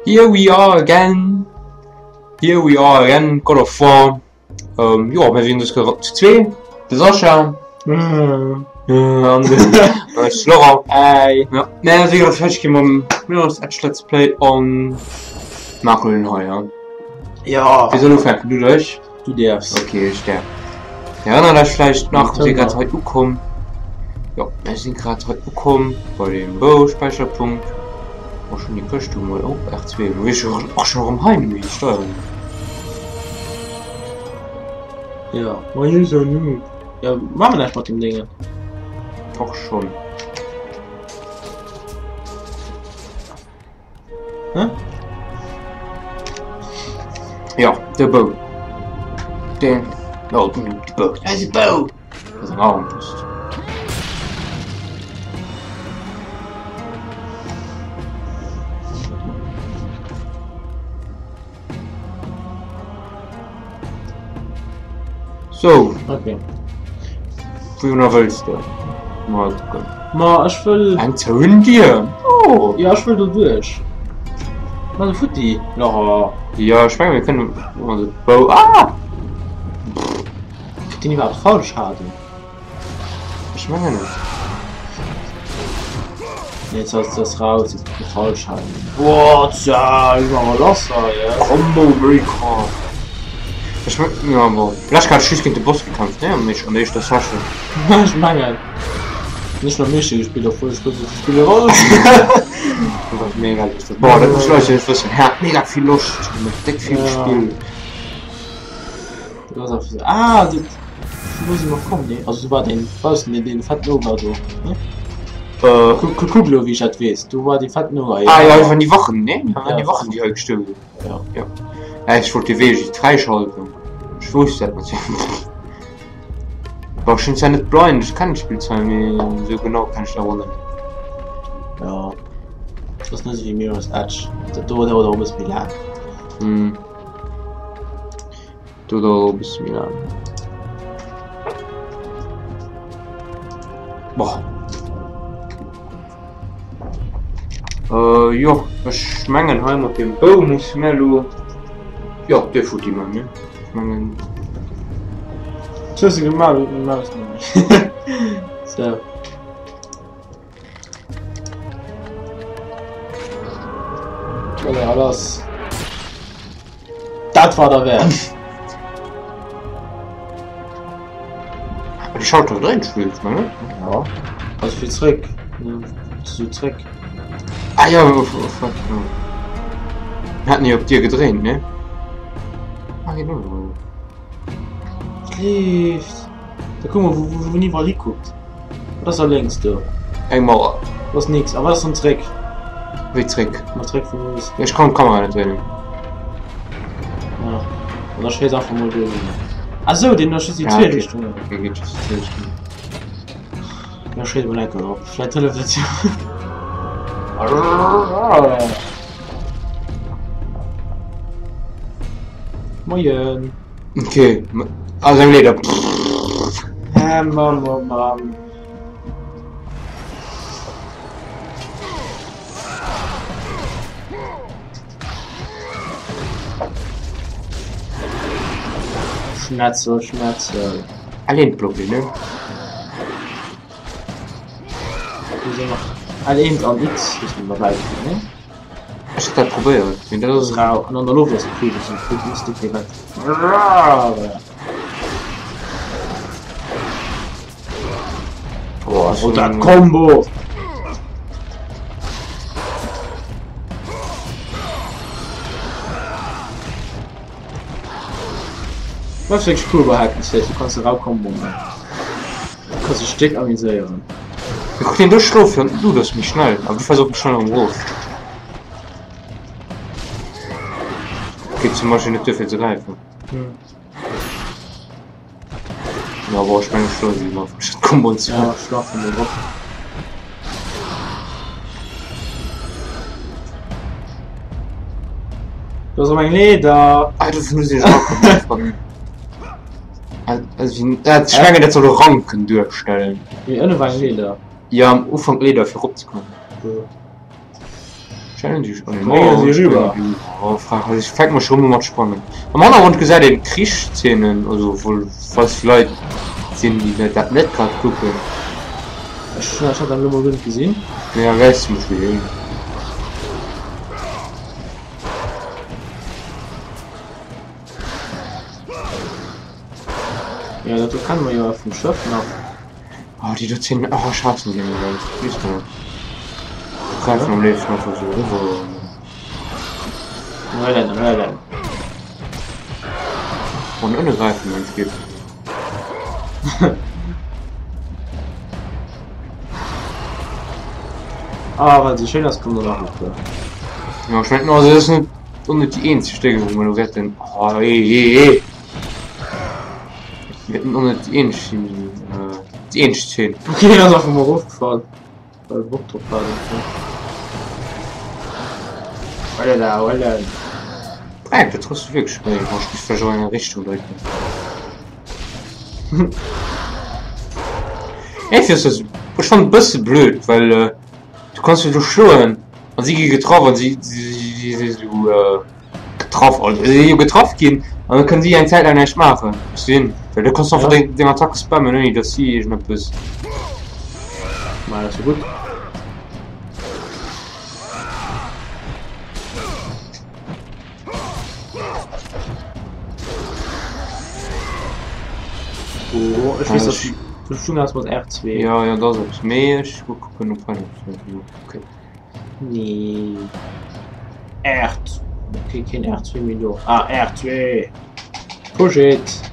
Here we are again. Here we are again. God of War. Ähm, jo, mir sinn dus zu zwee. De Sascha. Mm. An de Laurent. Hey. Ja. Mir si grad fäerdeg gi mam Mirror's Edge Let's Play an maachen en hei, ja. Ja. Wie soll ufänken? Du oder ech? Du däerfs. Okay, ech däerf. Dir erënnert iech vläicht nach, mir si grad hei ukomm. Jo, mir si grad hei ukomm bei dem Bou-Späicherpunkt. Oh, schon déi Këscht do mol. Oh, R2. Lo weess ech och schon erëm hei net méi wéi steieren. Ja, ma you so noob. Ja, maache mer näischt mat dem Déngen. Och schon. Hä? Ja, de Bou. Den, oh, de Bou. Dat ass e Bou! Dat ass eng Armbrust. So. Okay. Wou wëlls de? Mal kucken. Ma ech wëll. Eng zouen Dier. Oh. Ja, ech wëll do duerch. Ma de futti. Laura. Ja, ech menge mir kënnen mat de Bou. Ah! Kritt deen iwwerhaapt Fallschaden? Ech mengen net. Nee, jetzt ass das raus, jetzt kriegt Fallschaden. Boah, tja, ich mach mal lass hei, ja. Combo Breaker. Ech meng, ja, bon. Vläch hat ech just géint de Boss gekämpft, ne? An der éischter Session. Ech mengen. Nicht mam Michi gespillt, obwohl ech wësse spille wollt. Dat ass mega lustig. Boah, dat muss Leute net wëssen. Hat mega vill Loscht, huet déck vill Ja. gespillt. Dat ass einfach so. Ah, dat, wou si mer komm, nee? Also do war deen baussen deen, deen fetten Oger do, ne? Äh, Kuck, kuck, kuck lo, wéi ech dat weess. Do war dee fetten Oger, ah ja, waren déi Wachen, ne? Dat waren Ja. déi Wachen, déi hei gestuerwe sinn. Ja. Ja. Ja, ech wollt de Wee just fräischalten. Ech wousst dat natierlech. Bon, ech sinn zwar net blind, ech kennen d'Spill zwar, mee esou genau kenn ech d'awer net. Ja. Dat ass net esou wéi Mirror's Edge. Dat do dauert och e bësse méi laang. Hm. Do dauert och e bësse méi laang. Boah. Äh, jo, ech mengen hei mat dem Bou musse mir elo, jo, dee futti man, ne? Ech mengen. Was hues de gemaach? Ech mach es net méi. So. Voilà, lass. Dat war derwäert. De Schalter dréint spillt, ne? Ja. Also fir zréck. So zréck. Ah ja, oh, fuck. Ja. Hat nie op Dir gedréint, ne? Ah, genau. Leeft. Da kuck mol, wou, wou, wou iwwerall hikuckt. Wat ass da lénks do? Eng Mauer. Do ass nix. A wat ass dann zréck? Wéi zréck? Ma zréck vun wo ass. Ech kann d'Kamera net dréinen. Ja. An da schéiss einfach mol do hin. Ah sou, deen ass just déi Ja, zwee okay. Richtungen. Okay, geet just déi zwee Richtungen. Ja, schéiss mol enker drop. Vläit hëlleft et jo. Moien. Okay, also eng Leeder. Hä, Mann, oh Mann. Schnetzel, Schnetzel. Alleen Block, ne? L1 an X muss man dabei ne? Ech hat dat probéiert, mee dat ass. Rau an an der Loft ass cool, dat ass cool, muss du direkt. Boah, Oh, dat Combo! Dat ass wierklech cool bei Hack and Slash, du kanns de rau Combo maachen. Du kanns dech déck amuséieren. Mir kucken den do schlofen, du ass méi schnell, awer du fäls och méi schnell erëm erof. Geet zum Beispill net duer fir ze gräifen. Hm. Ja, boah, ech mengen ech schlofe liewer anstatt Comboen ze Ja, maachen. schlaf mol op. Do ass erëm eng Leeder. Ah, dofir muss ech erakommen. Also, ech mengen dat soll e Ranken duerstellen. Mee ënne war eng Leeder. Jo, am Ufank Leeder fir eropzekommen. Stellen sich an den rüber. Oh, frag, also ich fängt mal schon mat sprangen. Am Hannergrund gesäit een Krichsszenen, also wohl falls Leit sinn, déi net dat net grad kucken. Ech ech hat dat elo mol guer net gesinn. Ja, gesäis du mech wéi. Ja, dat do kenne mer jo vum Schëff nach. Oh, déi do Zeen, oh, ech haassen déi ëmmer erëm. Weess de net. Gräifen am léifsten einfach esou eriwwer. Rellen, rellen. Von ënne gräifen, wenn es geht. Ah, well se schéin ass, kommen der nach e puer. Ja, ech mengen, also dat ass net, och net déi eenzeg Dénge, wou mer elo wäerten, oh, ee, ee, ee. Wäerten och net déi eenzeg sinn, déi eenzeg Zeen. Okay, hien ass einfach mol erofgefall, well e Bock drop hat einfach. Hollala, hollala. Dreck, dat trëffs du wierklech méi. Oh, ech muss vläicht och an eng Richtung drécken. Iergendwéi ass dat, ech fannen et bësse blöd, well du kanns jo do schloen a si gi getraff an si si si si sou. Getraff, also si jo getraff ginn an da kënnen si eng Zäit laang näischt maachen. Weess du hin? Well du kanns einfach deng, deng Attacke spammen, ouni datt si iergendeppes. Ma dat ass jo gutt. Oh, ech weess, dass du schon ass mat R2. Ja, ja, dat ass eppes. Mee ech kucken op hei nach. Okay. Nee. R. Okay, keen R2 méi do. Ah, R2! Push it!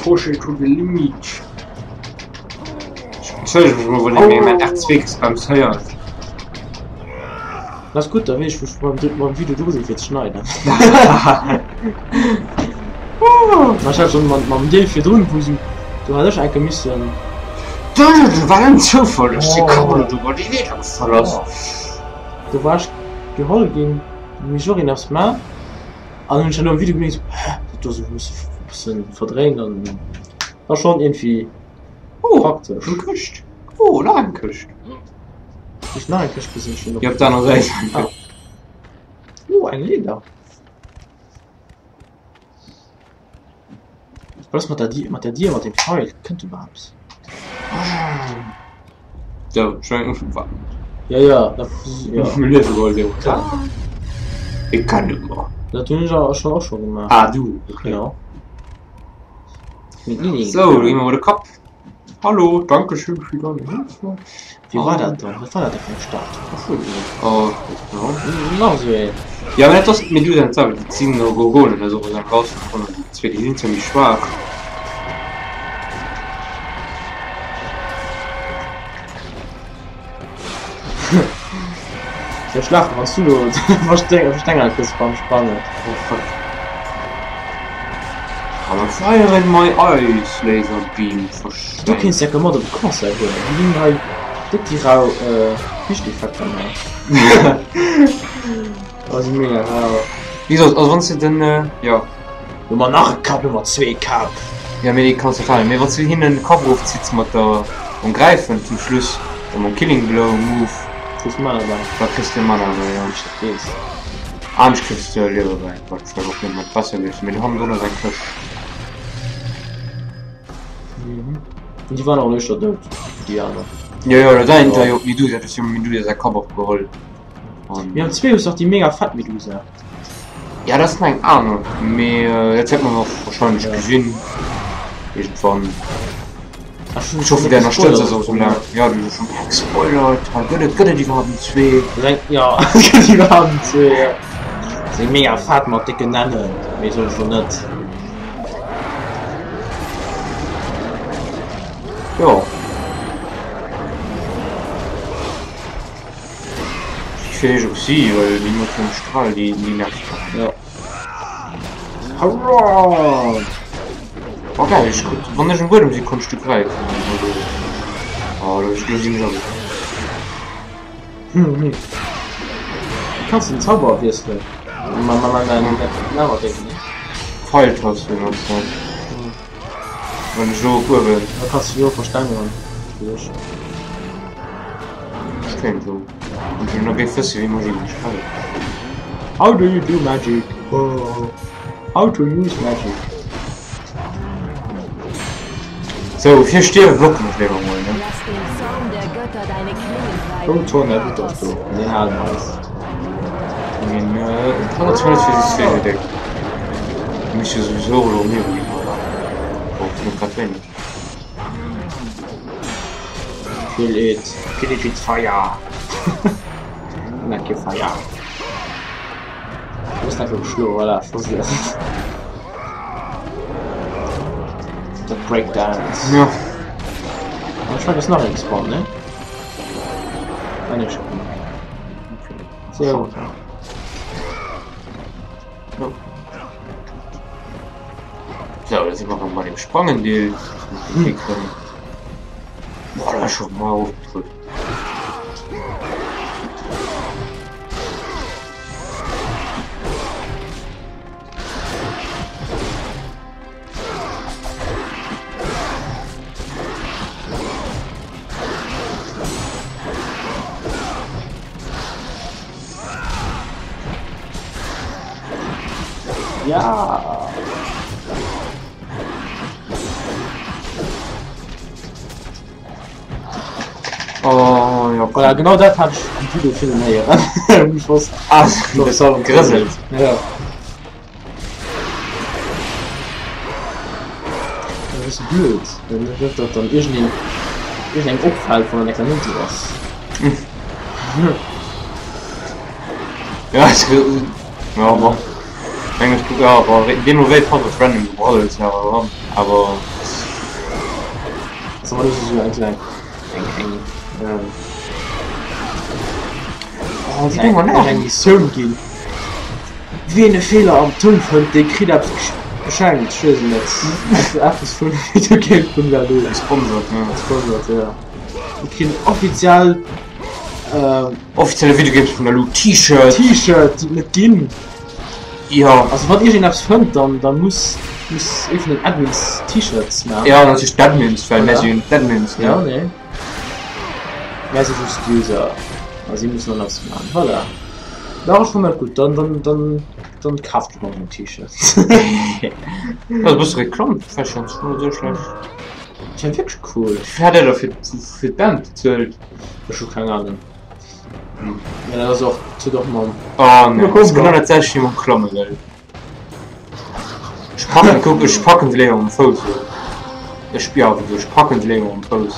Push it to the limit. Entschëllegt mech mol, wann ee mir mäin R2 gespammt héiert. Dat ass gutt, da weess ech, wou ech mam Video dru sinn, fir ze schneiden. Ma ech hat schonn mam Deel virdrun, wou se, do hat ech enke missen. Dat war en Zoufall, dass déi Kamera do bei déi Leeder gefall ass. Do war ech geholl ginn, do hunn ech och een eppes gemaach an hunn ech dann am Video gemierkt, hä, dat do ass e bëssen verdréint an war schonn iergendwéi praktesch. Oh, eng Këscht! Oh, nach eng Këscht! Hues nach eng Këscht gesinn? Jo, op der aner Säit. Oh, eng Leeder! Was mat der Dier, mat der Dier, mat dem Pfeil, kënnt iwwerhaapt? So, schon, Ja, ja, dat, ja. Ich kann nicht mehr. Dat hunn ech awer schon och schon gemaach. Ah, du, okay. Ja. Mit Nini. So, da gehen wir mal den Kopf. Hallo, danke schön für deine Hilfe. Wie war dat dann? Wat war dat da fir eng Statue? Oh, Nach esou een. Ja, mä dat ass d'Medusa net selwer, dat sinn no Gorgonen, also wou se rausgefunden hunn, déi zwee, déi sinn zimmlech schwaach. Fir schlafen wanns du do verstengert gëss beim Sprangen. Oh fuck. I'm firing my ice laser beam Du kéints enke mat op e Concert goen, déi ginn hei déck déi rau Liichteffekter man. Oh si mega rau. Wéi gesot, also wanns du den, jo. Hu mer nach e Kapp, hu mer zwee Käpp. Jo mee déi kanns du falen, mee wanns du hinnen de Kapp erofzitts mat der, mam Gräifen zum Schluss, oder mam Killing Blow Move, Kriss du Mana bäi. Da kriss du Mana bäi, jo. Wéi ech dat weess. Anescht kriss du Liewe bäi, wat vläicht och net mat besser wier, mee do hannendrun ass eng Këscht. Mhm. Déi waren och éischter dout, déi aner. Jo, jo, dat war jo d'Medusa, dat ass jo Medusa säi Kapp ofgeholl. An. Mir am 2 hues dach déi mega fett Medusa. Ja, dat ass nach eng aner, mee dat wäert mer nach wahrscheinlech gesinn. Iergendwann. Ech hoffe, der ënnerstëtzt eis och esou laang. Ja, du hues schonn gespoilert. Hei, gëtt et, gëtt et iwwerhaapt en 2? Ja, et gëtt iwwerhaapt en 2, ja. Seng mega fett mat décken Nennen, méi soen ech lo net. Jo. Fäeg op si, well déi mat dem Strahl, déi déi nervt. Ja. Hurra! Oh geil, ech krut, wann ech um Buedem sinn, konnt ech du gräifen. Also, oh, do do sinn ech awer. Hm, hm. Kanns den Zauber wiesselen? Ma, ma, ma, ma, ma, ma, Pfeiltasten ass dat. Wann ech elo op uewen. Da kanns du jo verstengeren. Fir dech. Ech kéint jo. Wann ech elo géif wëssen, wéi Magie mécht. Hei. How do you do magic? Oh. How to use magic? Sou, fir stierwe blocken ech léiwer mol, ne? Lass den Zorn der Götter deine Klingen Oh, treiben, Zorn der Götter ass Kratos. do. Mir halen eis. Min, äh, 112 fir déck. Misst jo souwisou elo niewent ginn, oder? Brauch net grad wéineg. Kill it. Kill it with fire. Na, kee Feier. Du bist einfach geschloen, voilà. Ich wusste das. Der Breakdance. Ja. Anscheinend ist nach ein Spawn, ne? Ah, ne, schon. So. Ja. So, da si mer erëm bei dem Sprangendeel. Hm. Boah, da schon mal aufgedrückt. Ja! Oh, ja. Voilà, genau dat hat ech am Video virdrun héieren. Ech wosst, Ah, das war gerëselt. Ja. Dat ass blöd, wenn net dat dann irgendeen irgendeng opfällt, wann en net sou ass. Ja, es ja, bon. Englisch, ja, aber deemno wéi passt et random gebraddels awer eran. Aber So, das ist so eng kleng eng eng ähm, oh, déi Dinger eng nerven. eng Missioun ginn. Wien e Feeler am Toun fënnt, dee kritt eppes gesch- geschenkt. Ech weess et net. Eppes vun Videogame vun der Lu. Gesponsert, ja. Gesponsert, ja. Mir kriegen offiziell äh, Offizielle Videogames vun der Lu T-Shirt. T-Shirt, déi et net ginn. Ja. Also wann iergend eppes fënnt, dann, dann muss, muss ee vun den Admins T-Shirts maachen. Ja, natierlech d'Admins, well Voilà. mir sinn d'Admins, ne? Ja, nee. Mär si just d'User. A si mussen dann eppes maachen. Voilà. Dach, ech fannen dat gutt. Dann, dann, dann, dann kaaft ech mer och en T-Shirt. Also e bësse Reklamm, vläicht ganz net esou schlecht. Ech fannen wierklech cool. Wéi vill hat der da fir, fir d'Band bezuelt? Ech hu keng Ahnung. Mä dat ass och, dat huet och mam. Oh nee, dat ass genau dat selwecht wéi mam Klamme, gell? Ech packen, kuck, ech packen se léiwer mam Fouss un. Ech, ja, wéi gesot, ech packen se léiwer mam Fouss.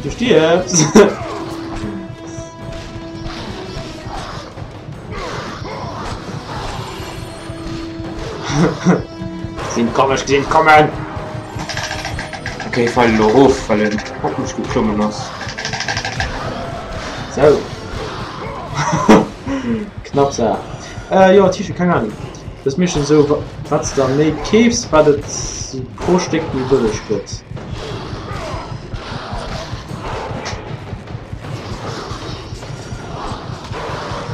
Du stierfs! Sinn kommen, ech gesinn kommen! Okay, ich falle elo erof, well en op mech geklommen ass. Sou. Knapp Saach. Äh, jo, T-Shirt, keng Ahnung. Dat ass meeschtens esou, wa wat s de der méi keefs, wat et pro Stéck méi bëlleg gëtt.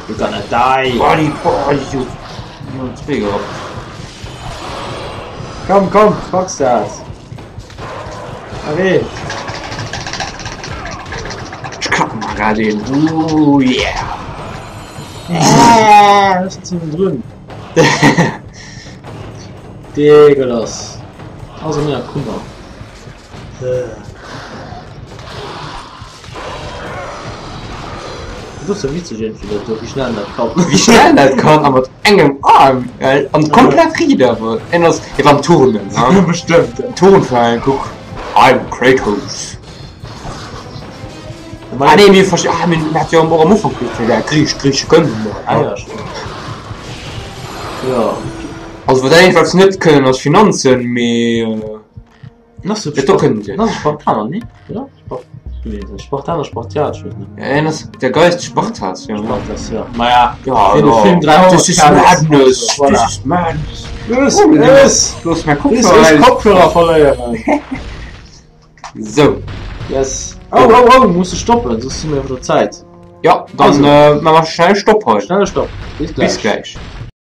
You're gonna die! Boah, die, boah, die, die haben zwei gehabt. Komm, komm, packs dat! Allez! Ech klappen mal grad een. Ooh, yeah! Äh, ech sinn drun. Deegelass. Also mir Kummer. Dat ass jo witzeg iergendwéi dat do, wéi schnell dat kann. Wéi schnell dat kann a mat engem Aarm gell an komplett riit awer. En ass hie war am Turnen ne? Bestëmmt. Turnveräin kuck I'm Kratos. Ah nee mir versti ah mir hat jo och am Ufank gesot ja Griich Griiche kënnen dat. Ah ja stëmmt. Jo. Also wat jedenfalls net kënnen ass Finanzen mee. Ass Et do kënnen se. Ass e Spartaner, nee? Oder? Spart nee, ass Spartaner, Spartiat, ech weess net. En ass der Geist Spartas, jo. Spartas, ja. Maja, Ja, wien de ja. Film 300 This is kennt, madness, voilà. this is madness. Los, Oh, los! Looss mäi Bis Kopfhörer ech hei. Kopfhörer verléieren. Sou. Yes. Oh, oh, oh, muss stoppen, soss si mir iwwer der Zäit. Ja, dann Also. äh, maache mer schnell Stopp hei. Schnelle Stopp. Bis gläich. Bis gläich.